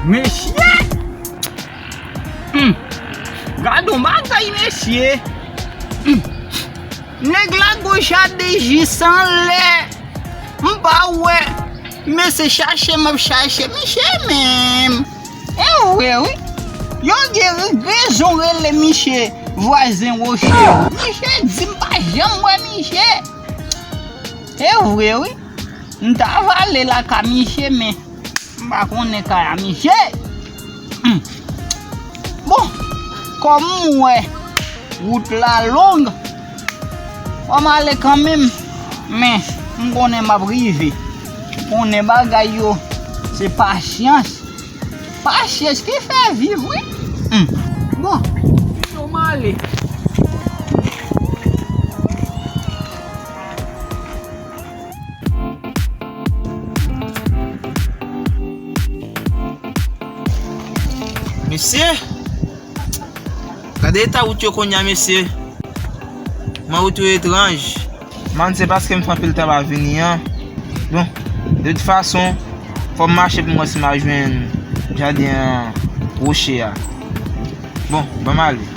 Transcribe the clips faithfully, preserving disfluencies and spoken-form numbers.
Mesye! Hmm. Gad yon bagay, mesye! Hmm. Nèg la gwo jaden jis anlè. M pa wè. Mesye chache m ap chache misye menm. E vre wi. Yo gen rezon rele misye vwazen woche. Misye di m pa janm wè misye. E vre wi. M ta vale lakay misye men m pa konnen kay a misye. Hmm. Bon, kòm m wè wout la long, fò m ale kanmenm, men m konnen m ap rive. M konnen bagay yo se pasyans. Pasyans ki fè viv wi. Hmm. Bon, yo m ale. Mesye, gade eta wout yo kounye a, mesye. Men wout yo etranj. Man, se paske m fè anpil tan pa vini an. Bon, de tout fason, fò m mache pou m wè si m a jwenn jaden an woche a. Bon, ban m ale.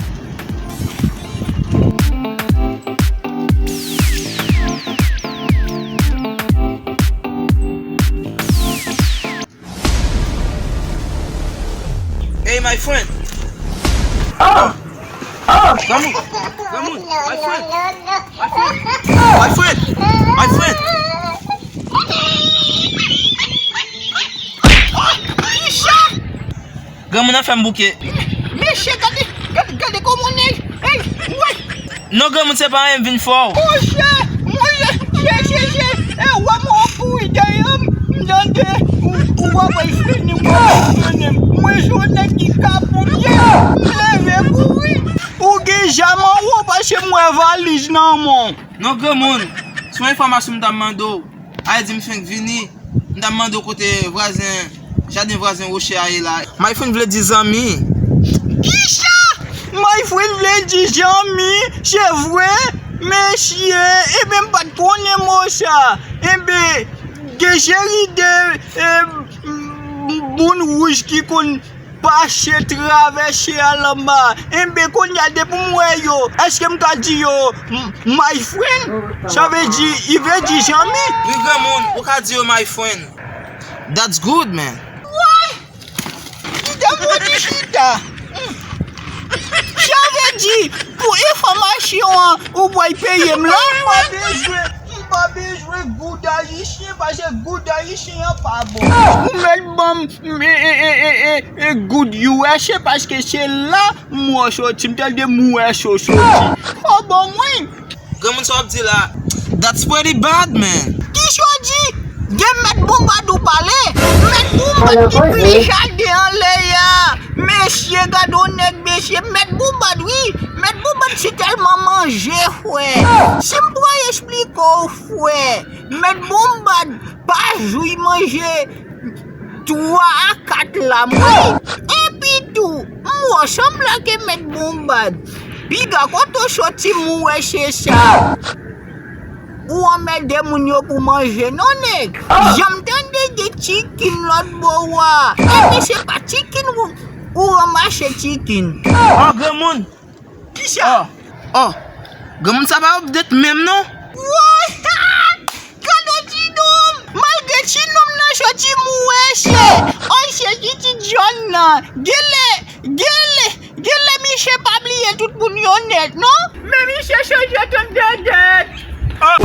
Hey, my friend. Oh! Oh! Granmoun! Granmoun! My friend! My friend! My friend! My friend! Granmoun nan fè m bouke. Mesye, gade, gade, gade kòman nèg, hey, wè. Non, granmoun, se pa anyen, m vin fè w. Monchè, monchè, chèche, chèche. E wè mwen ap kouri dèyè m, m tande, ou, ou pa bay freni, mwen bay freni. Mwen se yon nèg ki ka pou byen, m leve kouri. Ou gen zam an ou, paske m wè valiz nan men w. Non, granmoun, se yon enfòmasyon m t ap mande w. Ay di m fenk vini. M t ap mande w kote vwazen, jaden vwazen Woche a ye la. My friend vle di zanmi. Kisa? My friend vle di zanmi, se vre? Mesye, ebyen m pa t konnen mo sa. Ebyen, gen seri de, eh, moun wouj ki konn pase travèse a lanmè a. Enben, kounye a, depi m wè yo, èske m ka di yo, m-, my friend? Sa vle di, li vle di zanmi. Wi, granmoun, ou ka di yo my friend. That's good, man. Why? Chita, mwen di chita. Hmm. Sa vle di, pou enfòmasyon an, ou pral peye m la? M pa bezwen, m pa bezwen goud ayisyen, paske goud ayisyen an pa bon. Ou mèt ban m, e, e, e, e, e, e, goud U S A, paske se la m wè w soti, m tande m wè w soti. Fò ban mwen. Granmoun, sa w ap di la? That's pretty bad, man. Kisa w di? Gen Mèt Bonbad ou pale? Mèt Bonbad ki pli jaden anlè a. Mesye, gade yon nèg, mesye. Mèt Bonbad, wi. Mèt Bonbad se tèlman manje, frè. Si m pral esplike w, frè. Mèt Bonbad pa jwi manje twa a kat la, mwen. Epi tou, m wè w sanble ke Mèt Bonbad. Piga kote w soti m wè se sa. Ou anmède moun yo pou manje, non, nèg? Jan m tande gen chicken lòt bò a. Epi se pa chicken ou, ou ranmase chicken. Oh, granmoun, kisa? Oh, oh. Granmoun sa pa update menm non. Woy! Gade ti nonm! Malgre ti nonm nan soti mouwèche, oy se pitit jòn nan. Genlè, genlè, genlè misye pa bliye tout moun yo nèt non. Men misye chanje tèt dèdèt. Oh!